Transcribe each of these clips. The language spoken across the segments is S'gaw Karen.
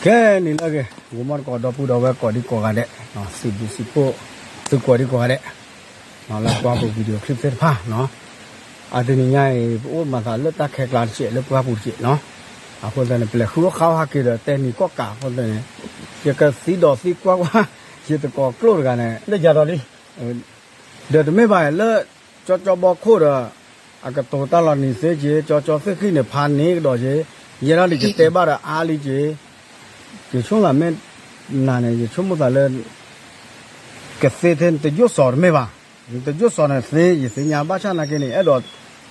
အဲ နံၤလၢအဂ့ၤ ဂီၤမီၢ်တကိး ဒီပုၢ်ဒီဝဲၢ်ကိးဒံကိးဂၤဒဲး, စံးဘျုးစံးဖှိၣ် သုကိးဒံကိးဂၤဒဲး, လၢကွၢ်ပ video clip သ့ၣ်တဖၣ်, အတနံၤညါအံၤ ပအိၣ်မၤသးလၢတၢ်ခဲကျါတစဲး လၢပှၢ်ပူၤတစဲးနီၤ, အဃိသတးန့ၣ် ပလဲၤဃုအီၣ်ဃါအီၣ်ဟးက့ၤဒီး တဲနံၤကီၢ်ကးအဃိသတးန့ၣ်, ယကသံဒီးသံကွၢ်ကွၢ် ယတကိးကျိၣ်တဂၤန့ၣ် လၢယၤဒီးလံ ဒီးတမ့ၢ်ဘၣ်လၢ ကၠီကၠီဘီခိၣ်ဒီး အကတိၤတၢ်လီၤနံၤသ့က့ၤ ကၠီကၠီသ့ၣ်ဃံၣ်န့ၣ် ဖးန့ၢ်ကဒီးက့ၤ, ယဲဒၣ်လံယတဲဘၣ်ဒီးအါလံက့ၤ, ယဆိကမိၣ်သးမ့ၢ်နၤန့ၣ် ယဆိကမိၣ်သးလၢ ကသ့ထဲနတယိၣ်စီၤတမ့ၢ်ဘၣ်, နတယိၣ်စီၤန့ၣ်သ့ ယသ့ၣ်ညါဘၣ်ဆၣ်နာ်က့န့ၣ် အဲၣ်ဒိး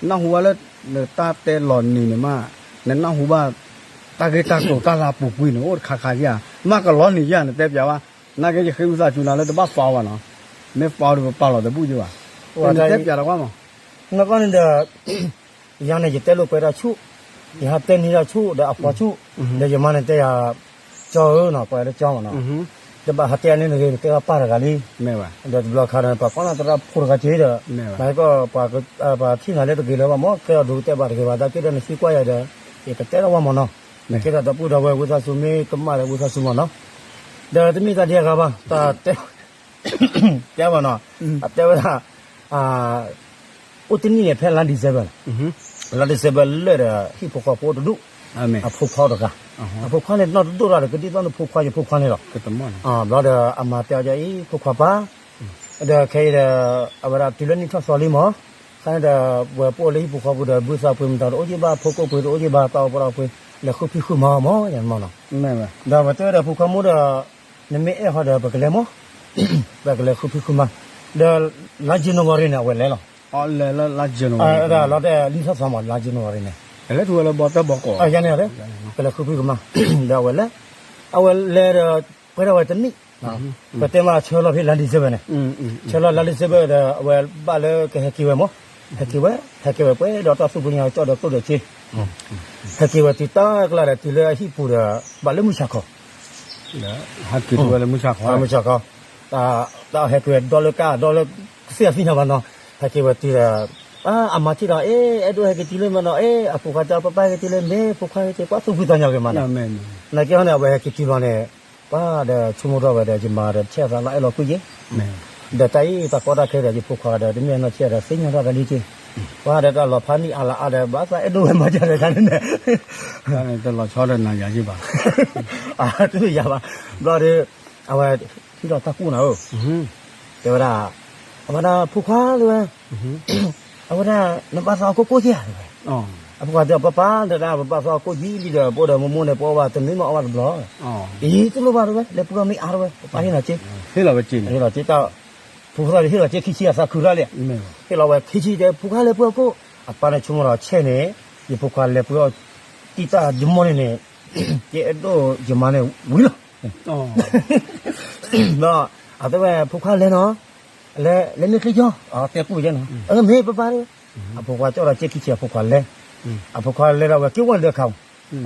နၢ်ဟူဘၣ်လၢ နတၢ်တဲလီၤနံၤန့ၣ်မး, နနၢ်ဟူဘၣ် တၢ်ဂ့ၢ်တၢ်ကျိၤတၢ်လၤပူၤကွံာ်န့ၣ် အိၣ်တခါခါဧါ, မ့ၢ်ကလီၤနံၤဧါ နတဲပျးဘၣ်, နာ်က့ယဃ့ဝံသးစူၤနၤလၢတဘၣ်သီဘၣ်နီၤ, မ့ၢ်သီဒီးပပာ်လီၤတဘူၣ်က့ၤဘၣ်, နတဲပျးတကွၢ်မး, နကီၢ်န့ၣ်ဒီး ယၤန့ၣ် ယတဲလိာ်ကွဲတၢ်ဆူၣ်, ယဟးတဲနံၤတၢ်ဆူၣ်ဒီးအဖီဆူၣ်, ဒီးယမါန့ၣ်တဲယၤ ကၠီဧၢနီၤ ပှၤလၢကၠီမးနီၤ, တဘၣ်ဟးတဲန့ၣ်တဂ့ၤ နတဲဘၣ်ပၢ်တဂၤလံ, ဒီးတဘျီခါဒီး ပှၤကီၢ်နၢ်သရၣ်ဖိတဂၤက့ၤဒီး, မ့ၢ်ကီၢ် ပှၤထံၣ်နၤလၢတဂ့ၤလၢၤဘၣ်မး ကဲအီၤဒိးတဲဘၣ်တဂ့ၤဘၣ် တၢ်က့ဒီးနသံကွၢ်ယၤဒီး, ယကတဲထီၣ်ဝဲမးနီၤ, နကဲထီၣ်ဒီပုၢ်ဒီဝဲၢ်ဝံသးစူၤမ့ၢ်ကမၣ်ဒီးဝံသးစူၤမးနီၤ, ဒီးတမ့ၢ်တၢ်ဒ်အဂၤဘၣ် တၢ်တဲ တဲဘၣ်နီၤ, အတဲဝဲဒၣ် အိၣ်တနံၣ်န့ၣ် ဖဲလါ December န့ၣ်, လါ December လၢာ်ဒီး ဟံၣ်ဖိဃီဖိအိၣ်တဒူၣ်, အဖိခွါအိၣ်တဂၤ, အဖိခွါန့ၣ် နီၢ်တဒိၣ်ရၣ်ဒီး ကဒ်သိးနဖိခွါယဖိခွါန့ၣ်လီၤ, ကတမီၣ်န့ၣ်, ဘျီဒီးအမၤတဲအီၤအံၤ ဖိခွါပၢ်, ဒီးခဲအံၤဒီး အဝဲဒၣ်တုၤလၢနံၣ်ထီၣ်သီလံမး, ခါန့ၣ်ဒီးဝဲပအိၣ်လၢဟံၣ်ဖိဃီဖိဒီး ဘုသးပှ့ၤမတၤတအိၣ်က့ဘၣ် ဖိကိၣ်ပှ့ၤတအိၣ်က့ဘၣ် တၢ်အိၣ်ဖှိၣ်တၢ်အိၣ်ဖှိၣ် လဲၤဃုဖံးဃုမၤမး, ဒီးအဝဲတဲဝဲဒီးဖိခွါမုၣ်ဒီး နမ့ၢ်အဲၣ်ဟီဒီး ပကလဲၤမး, ပကလဲၤဃုဖံးဃုမၤ, ဒီးလါ January န့ၣ် အဝဲလဲၤလီၤ, လၢလါ January လီၤတဲ နံၣ်ထီၣ်သီမး လါ January န့ၣ်, လဲၤထူဝဲလၢဘီတၢ်ဘီကိး, ကလဲၤဃုဖံးဃုမၤ, ဒီးအဝဲလဲၤ, အဝဲလဲၤဒီး ပှဲၤထီၣ်ဝဲတနံၣ်, ပတဲမးဆၢလီၤဖဲလါ December န့ၣ်, ဆၢလီၤလါ December ဒီး အဝဲဘၣ်လၢကဟဲက့ၤဝဲမး, ဟဲက့ၤဝဲ, ဟဲက့ၤဝဲပှဲၤဒီးတၢ်သူၣ်ဖှံသးညီကၠီဒီးကျိၣ်ဒီးစ့, ဟဲက့ၤဝဲတုၤတၢ်ကျါဒီးတုၤလၢအဟံၣ်ပူၤဒီး ဘၣ်လၢမုၢ်ဆါခီ ဟဲက့ၤတုၤဝဲလၢမုၢ်ဆါခီ, မုၢ်ဆါခီ, တၢ်ဟဲက့ၤဝဲဒီလၢကါ ဒီလၢ ကသ့ၣ်အသ့ၣ်ညါဘၣ်နီၤ, ဟဲက့ၤဝဲတုၤဒီး အမၤထံၣ်ဒီး အဲ အဲၣ်ဒိးဟဲက့ၤတုၤလၢမးနီၤ, အဲ အဖိခွါတဲ ပၢ်ပၢ်ဟဲက့ၤတုၤလၢမ့ၢ် ဖိခွါဟဲက့ၤ ပှၤသူၣ်ဖှံသးညီက့ၤမးနီၤ, နာ်က့ဟီန့ၣ် အဝဲဟဲက့ၤတုၤလီၤန့ၣ်, ပှၤဒီးဆိကမိၣ်ထီၣ်ဝဲဒီး ယမါဒီးဆဲးသးလီၤအဲၣ်လီၤကွံာ်က့ၤ, ဒီးတၢ်အံၤ ပှၤကိးတၢ်ခဲဒီး ယဖိခွါဒီး တမ့ၢ်နီၢ်ဆဲးဒီး သ့ၣ်ညါထီၣ်တၢ်လံက့ၤ, ပှၤဒီးတၢ်လီၤဖးနံၣ်အါလီၤအါဒီး ဘၣ်သးအဲၣ်ဒိးဝဲမၤဒ်လဲၣ်တၢ်န့ၣ်, တလီၤဆီဒီးနၤယၤယ့ၢ်ဘၣ်, တမ့ၢ်ယၤဘၣ်, ဘျီဒီး အဝဲ ဟံးထီၣ်တၢ်ကူၣ်နၤဧၢ, တဲဝဲဒၣ်, အဝဲဒၣ်ဖိခွါတဲဝဲ, အဝဲဒၣ် နဘၣ်သးအီၣ်ကိၣ်ကိၣ်က့ဧါတဲဝဲ, အဖိခွါတဲ ပၢ်ပၢ် တဲဒၣ် ပဘၣ်သးအီၣ်ကိၣ်ယံာ်လံဒီး ပအိၣ်ဒီးမိၢ်မိၢ်န့ၣ် ပအီၣ်ဘၣ်တနွံမး အီၣ်ဘၣ်တဘျီ, အံၤ တလိၣ်ဘၣ်တဲဝဲ လဲၤပှ့ၤအီၣ်မ့ၢ်အါတဲဝဲ ပပၢ်ဟ့ၣ်နၤစ့, ဟ့ၣ်လီၤဝဲစ့န့ၣ်, ဟ့ၣ်လီၤစ့တၢ်, ဖိခွါသးဟ့ၣ်လီၤစ့ခံဆံအသးခုရၣ်လံ, ဟ့ၣ်လီၤဝဲခံဆံတဲ ဖိခွါလဲၤပှ့ၤအီၣ်ကိၣ်, အပၢ်န့ၣ်ဆိကမိၣ်ဒီးဆဲးန့ၣ်, ယဖိခွါလဲၤပှ့ၤအီၣ်တံၢ်တၢ်ယမိၢ်န့ၣ်န့ၣ်, ယအဲၣ်ဒိးယမါန့ၣ်ဝံၤလီၤ ဒီး အတဲဝဲ ဖိခွါလဲၤနီၤ, လဲၤ လဲၤမ့ၢ်ချ့ကၠီ, တဲကူၣ်ယဲနီၤ, အမ့ၢ်ပၢ်ပၢ်တဲဝဲ, အဖိခွါကၠီၣ်ဒီးစ့ခံဆံ အဖိခွါလဲၤ, အဖိခွါလဲၤဒီးအဝဲက့ၤဝီၤဒီးခါ,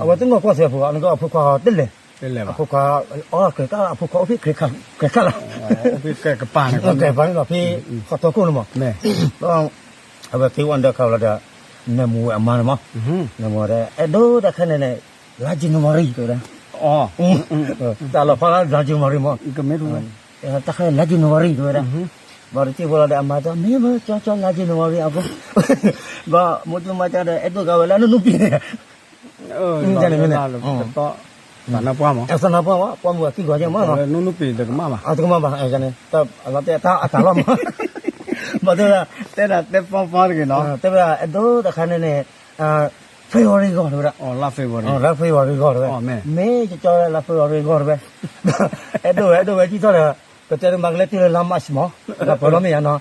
အဝဲတနီၢ်ကွၢ်စဲးဖိ အနကီၢ်အဖိခွါတဲလဲၤ, အဖိခွါ အီၣ်ကဲၤကၣ် အဖိခွါအိၣ်ဖဲကဲၤခါလီၤ, ကဲၤပာ်န့ၣ်လီၤဖဲ ဃီတီခိၣ်န့ၣ်မး, ဒီး အဝဲက့ၤဝီၤဒီးခါလီၤဒီး, နၢမူဝဲအမါန့ၣ်မး, နၢမူဝဲဒီး အဲၣ်ဒိးတၢ်ခဲန့ၣ်န့ၣ်, လါ January တဲဝဲဒၣ်, တၢ်လီၤဖးလါ January မး, တၢ်ခဲလါ January တဲဝဲဒၣ်, ဘၣ်တစံၣ်ဖိလီၤဒီးအမါတဲ မ့ၢ်မ့ၢ်ကၠီကၠီလါ January အဖိ, ဘၣ်မိၢ်တူၢ်မါကၠီဒီး အဲၣ်ဒိးကးဝဲလၢနနူပံၤန့ၣ် သးနါပှၢ်မး, သးနါပှၢ်မး ပှၢ်မုၢ်အကံၢ်ဂီၤကဲမး, နူနူပံၤတကမၣ်ဘၣ်, တကမၣ်ဘၣ်, လီၤတဲတၢ်အတၢ်လီၤမး, ဘၣ်တဲဝဲဒၣ်, တဲဒၣ်တဲပီပီတဂ့ၤနီၤ, တဲဝဲဒၣ် အဲၣ်ဒိးတၢ်ခါန့ၣ်န့ၣ်, February ဂီၢ်တဲဝဲဒၣ်, လါ February ဂီၢ်တဲဝဲ, မ့ၢ်ကၠီကၠီလါ February ဂီၢ်တဲဝဲ, အဲၣ်ဒိးဝဲ အဲၣ်ဒိးဝဲကံၢ်ထီၣ်ဒီး, ပတဲမၤကလဲၤတုၤလၢလါ March မး, လၢပၢၤလီၤမ့ၢ်ယါနီၤ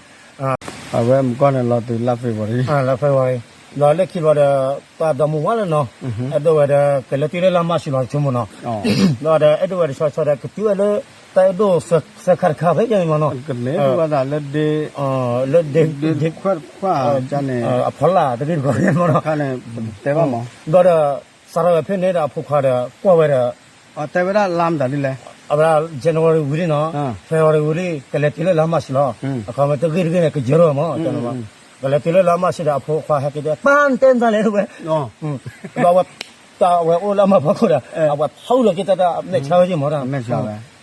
အဝဲမုၢ်ကီၢ်န့ၣ်လီၤတုၤလါ February, လါ February, ဒီးလၢခံဘျီဒီး ပှၤဒီမါဝၤလၢနီၤ, အဲၣ်ဒိးဝဲဒီး ကလဲၤတုၤလၢလါ March လီၤ ဆိကမိၣ်နီၤ, ဒီးအဲၣ်ဒိးဝဲတဆီဆီဒီး ကတုၤဝဲလၢ တၢ်အဲၣ်ဒိးသၢခါတခါဖဲယါန့ၣ်မးနီၤ, လၢဒ့ ခွါန့ၣ် အဖီလာ်တဂ့ၢ်တဂီၢ်န့ၣ်, ခါန့ၣ် တဲဘၣ်မး, ဒီးဒီး စးထီၣ်ဝဲဖဲန့ၣ်ဒီးအဖိခွါဒီး ကွၢ်ဝဲဒီး တဲဝဲဒၣ်လါမတၤဒ်လဲၣ်, အဝဲဒၣ် January ဝံၤလံနီၤ, February ဝံၤလံ ကလဲၤတုၤလၢလါ March လီၤ, အခီမ့ၢ်တဂ့ၢ်တဂ့ၢ်န့ၣ် ကယၢထီၣ်မး, ကလဲၤတုၤလၢလါ March ဒီးအဖိခွါဟဲက့ၤတဲ ပၢ်နတဲနသးလဲၣ်တဲဝဲ, ဒီးဝဲ တၢ်အဝဲအိၣ်လၢအမၤဖီခိၣ်ဒီး အဝဲထီၣ်လီၤက့ၤတၢ်တၢ်မဲာ်ဆါဝဲက့ၤမးတၢ်,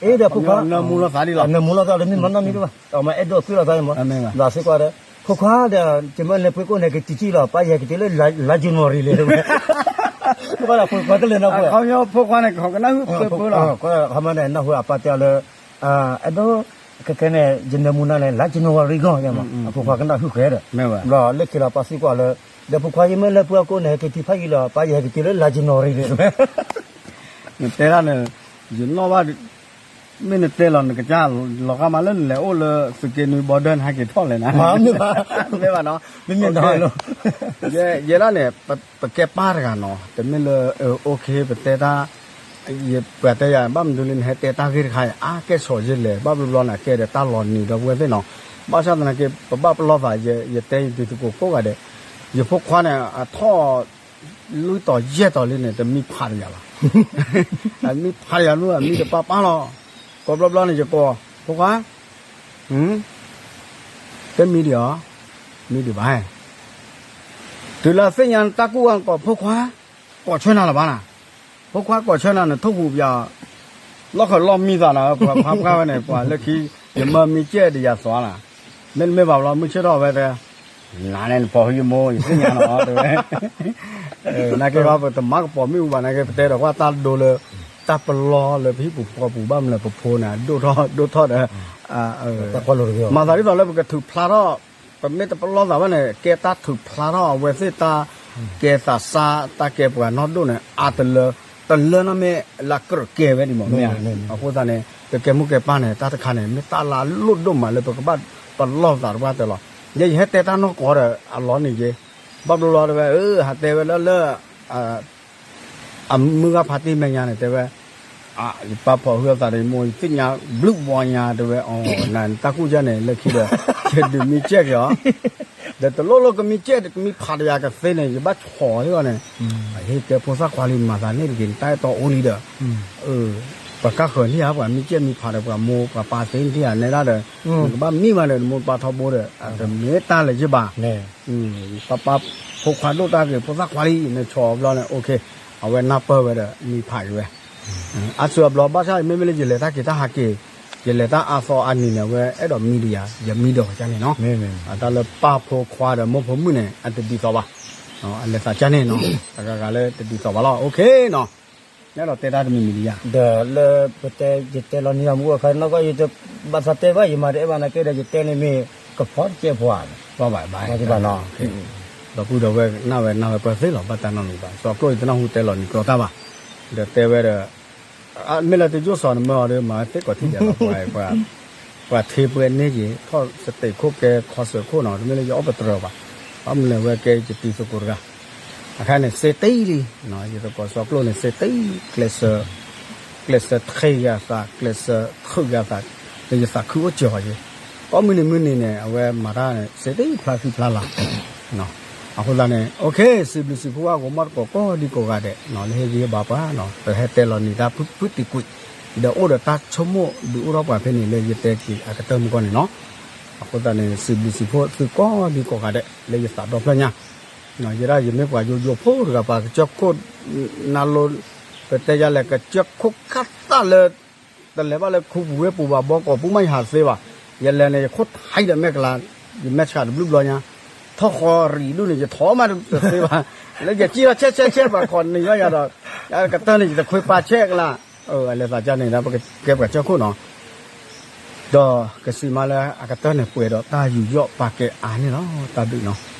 အ့ဒီးဖိခွါ နၢမူလီၤသးဒ်လီၤ, နၢမူလီၤသးဒီးမ့ၢ်မၤနီတမံၤတဘၣ်, အမၤအဲၣ်ဒိးကွံာ်လီၤသးက့ၤမး, ဒီးစ့ၢ်ကီးဒီး ဖိခွါဒီး ယမ့ၢ်လဲၤပှ့ၤကိၣ်န့ၣ် ကတံၤကံၣ်လီၤ ပၢ်ယဟဲက့ၤတုၤလၢ လါ January လံ, ဖိခွါန့ၣ် ကနၢ်ဟူပၢပၢလီၤ, ဖိခွါန့ၣ်နၢ်ဟူအပၢ်တဲအီၤလၢ အဲၣ်ဒိး ခဲခဲန့ၣ် ယနၢမူနၤန့ၣ် လါ January ဂီၢ်, အဖိခွါကနၢ်ဟူဃဲဒီး ဘျီလၢခံလီၤပၢ်စ့ၢ်ကီးလၢ ဒီးဖိခွါယမ့ၢ်လဲၤပှ့ၤအကိၣ်န့ၣ် ဟဲက့ၤတုၤဖးယံၤလီၤ ပၢ်ယဟဲက့ၤတုၤလၢ လါ January လံ, နတဲဒၣ်န့ၣ် ယနီၣ်ဘၣ် မ့ၢ်နတဲလီၤနကစၢ် လီၤဂာ်မးလၢနလဲၤအိၣ်လၢသုးက့နွံ border န့ၣ် ဟဲက့ၤထီၣ်လဲၣ်နၤ, မ့ၢ်ဘၣ်နီၤ, မ့မ့ၢ်နီၤ, ယဲဒၣ်န့ၣ် ပကဲပၢ်တဂၤနီၤ တမ့ၢ်လၢ OK ပတဲတၢ် ပှၤတဲယၤ ဘၣ်မနုၤလၢနဟဲတဲတၢ်ဂ့ၢ်တခါအံၤ အါကဲဆိးယလဲၣ် ဘၣ်ဘျီဘျီန့ၣ် အကဲဒီးတၢ်လီၤနံၤဒီပုၢ်ဝဲၢ်သ့ၣ်နီၤ, ဘၣ်ဆၣ်သနာ်က့ ပဘၣ်ပလီၢ်သး ယတဲယဒုးသကိးကိးဂၤဒဲး, ယဖိခွါန့ၣ် အထီၣ် လွံၢ်တီၤယဲၢ်တီၤလံန့ၣ် တမံဖးတယၤဘၣ်, အမံဖးတယၤလံ အမံတပၢ်ပၢ်လီၤ, ကိးဘျီဘျီန့ၣ် ယကိး ဖိခွါ တဲမံဒံးအီၤ, မံဒံးဘၣ်, တုၤလၢသ့ၣ်ညါတၢ်ကူၣ်ဘၣ်ကိး ဖိခွါ ကိးဆၢနၤလၢၤဘၣ်နၤ, ဖိခွါကိးဆၢနၤန့ၣ် ထိၣ်ဟူးပယီၤ လီၢ်ခၢၣ်လီၢ်မံသးနၤ ပှၤဖါပှၢ်ဝဲန့ၣ် ပှၤလၢခံ ယမၢမံကဲၣ်ဒီးယၤသွးနၤ, မ့တမ့ၢ်ဘၣ်ဘျီ မုၢ်ဆ့ၣ်ထီၣ်ဝဲတဲ နၤန့ၣ်နပိာ်ယမိၢ် ယသ့ၣ်ညါနီၤ တဲဝဲ, နာ်က့ ပတမၤကပီၤမ့ၣ်အူဘၣ် နာ်က့ ပတဲဒီးကွၢ်တၢ်ဒိလၢ တၢ်ပလီၢ်လၢပဟံၣ်ပူၤဃီပူၤ ဘၣ်မနုၤလဲၣ် ပဖိန့ၣ် ဒိၣ်ထီၣ်ဒိၣ်ထီၣ်ဒီး မၤသးဒ်သိးလၢပကထုးဖျါထီၣ်, ပမ့ၢ်တပလီၢ်သးဘၣ်န့ၣ် ကဲတၢ်ထုးဖျါထီၣ်အဝဲသ့ၣ်တၢ်ကဲသးစၢ် တၢ်ကဲပှၤနီၢ်ဒိၣ်န့ၣ် အါတလၢ တလၢနီတမ့ၢ်လၢကြၢးကဲဝဲဒံးမး မ့ၢ်ဧါ, အဃိသတးန့ၣ် ပကဲမိၢ်ကဲပၢ်န့ၣ် တၢ်တခါန့ၣ် မ့ၢ်တၢ်လၢအလိၣ်ဒိၣ်မးလၢပကဘၣ်ပလီၢ်သးတပှၢ်တၢၢ်လီၤ. ယဲယဟဲတဲတၢ်နီၢ်ကီၢ်ဒီး အလီၢ်န့ၣ်က့, ဘၣ်ဘျီဘျီတဲဝဲ ဟးတဲဝဲလၢလၢ အမုၢ်ဂၤဖါတံၢ်မဲာ်ညါန့ၣ် တဲဝဲ, ယပၢ်ဖီၣ်ဟုအသးဒီးယမိၢ် ယသ့ၣ်ညါဘျုးဘီညါ တဲဝဲ, နတၢ်ကူၣ်ကဲန့ၣ် လၢခံဒီး ယဒုးမံကဲၣ်က့ၤအီၤ, ဒီးတလိၣ်လိၣ်ကမံကဲၣ် ကမံဖးတယၤကသ့န့ၣ် ယဘၣ်ဆီၣ်လံအီၤန့ၣ်, ဟ့ၣ်တဲဖိသၣ်ခွါလံ မၤသးန့ၣ်တဂ့ၤ နတၢ်အဲၣ်တီအိၣ်လံဒီး, ပှၤကါဃၢၤန့ၢ်ဧါ ပှၤမံကဲၣ်မံဖးဒီးပှၤမိၢ်ပှၤပၢ်သ့န့ၣ်ဧါ နဲဒၣ်ဒီး, နကဘၣ်မံမးဒီး နမိၢ်ပၢ်ထီဘိဒီး တမ့ၢ်တၢ်လၢၤယ့ၢ်ဘၣ် ပၢ်ပၢ်ဖိခွါဒိၣ်တၢ်ဂ့ၤ ဖိသၣ်ခွါလံ နဆီၣ်အီၤဘျီန့ၣ် OK, အဝဲနၢ်ပၢၢ်ဝဲဒီး မံဖးက့ၤဝဲ, အါစုအဘျီ ဘၣ်ဆၣ်မ့မ့ၢ်လၢယလဲၤတၢ်က့ၤတၢ်ဟးက့ၤ, ယလဲၤတၢ်အါသီအါနံၤန့ၣ် အဝဲအဲၣ်ဒိးမံဒံးယၤ ယမံဒီးဝဲကန့ၣ်နီၤ, တၢ်လၢပၢ်ဖိခွါဒီးမိၢ်ဖိမုၣ်န့ၣ် အတဒ်သိးဘၣ်, အလဲၤသးကန့ၣ်နီၤ, အဂၤဂၤလၢတဒ်သိးဘၣ်လီၤ OK နီၤ, နဲဒီးတဲတၢ်တမံၤမံၤဒံးယၤ, ဒီးလၢပတဲ ယတဲလီၤနံၤအမူအခါ နီၢ်ကီၢ်ယတဘၣ်သးတဲဘၣ် ယမၤတအဲၣ်ဘၣ်နာ်က့ဒီး ယတဲန့ၣ်မ့ၢ်ကဖီတကဲဖီဧါ, ဘၣ်ဘၣ်ဘၣ်, ဒီပုၢ်ဒီဝဲၢ်နၢ်ဝဲနၢ်ဝဲပၢၢ်သ့လီၤ ဘၣ်တၢ်နီတမံၤဘၣ် စီၤကျိၣ်ယတနၢ်ဟူတဲလီၤနံၤကျိၤတၢ်ဘၣ်, ဒီးတဲဝဲဒီး မ့ၢ်လၢတယိၣ်စီၤနမၢအီၤဒီး မၤဝဲသ့ကိးထံၣ်ယၤလီၤ ပှၤထ့ပှဲၤန့ၢ်က့ၤ ထီၣ်စတ့းခိၣ်ကဲခီစၢၤခိၣ်နီၤ တမ့ၢ်လၢယအီၣ်ပတြၢၤဘၣ်, ဘၣ်မနုၤလဲၣ် ဝဲကဲယတံၤသကိးတဂၤ, အခါန့ၣ် စ့တံၢ်လံ, ယသကိးစီၤကျိၣ်န့ၣ် စ့တံၢ် ကျဲးစၢး ကျဲးစၢးထ့ဂၤသး ကျဲးစၢးထုးဂၤသး, လၢယသးခုအိၣ်စၢၤဃီၤက့ၤ, ကိးမုၢ်နံၤမုၢ်နံၤန့ၣ် အဝဲမၤတၢ်န့ၣ် စ့တံၢ်ဖျါဃံဖျါလၤ အဃိသတးန့ၣ် OK စံးဘျုးစံးဖှိၣ်ဘၣ်ဂီၤမီၢ်တကိးကိးဒံကိးဂၤဒဲးနီၤ လၢဟ့ၣ်ဂံၢ်ဟ့ၣ်ဘါပှၤနီၤ ပဟဲတဲလီၤနံၤတၢ်ဖုတံၤကွံာ်, ဒီးအိၣ်ဒီးတၢ်ဆိကမိၣ်ဒုးအိၣ်ထီၣ်ပှၤဖဲန့ၣ်လၢယတဲက့ၤအကတၢၢ်မူကီၢ်န့ၣ်နီၤ, အဃိသတးန့ၣ် စံးဘျုးစံးဖှိၣ်သုကိးဒံကိးဂၤဒဲး လၢယသးဒီဖျၢၣ်ညါ, ယဲဒၣ်ယမ့ၢ်ပှၤယိယိဖိတဂၤ ပှၤကစၢၢ်ခိၣ်နါလိ, ပတဲယၤလဲၣ် ကစၢၢ်ခိၣ်ခါသၣ်လၢ တလဲၤဘၣ်လၢခူပူၤဝ့ၢ်ပူၤဘၣ် ဘီကီၢ်ပူၤမး ယဟးသ့ဘၣ်, ယလဲၤန့ၣ် ယခိၣ်ထံးဒီးမဲာ်ကလၤ, ယမဲာ်ဆှးတဘျုးဘျီညါ, ထီၣ်ဃီရံၣ်ဒူၣ်န့ၣ် ယထီၣ်မးတသ့ဘၣ်, လၢယကံၣ်ထီၣ်ဆဲးဆဲးဆဲး ပှၤခိးနံၤယီယၤဒီး, ကတၢၢ်န့ၣ် ယတခွ့ပာ်ဆဲးကလၤ, အလဲၤသးကန့ၣ် ပကဲပှၤကၢၢ်ခိၣ်နီၤ, ဒီးကစံးမးလၢအကတၢၢ်န့ၣ် ပှဲၤဒီးတၢ်ယူးယီၣ်ပာ်ကဲအါန့ၣ်လီၤ တၢ်ဒုးနီၤ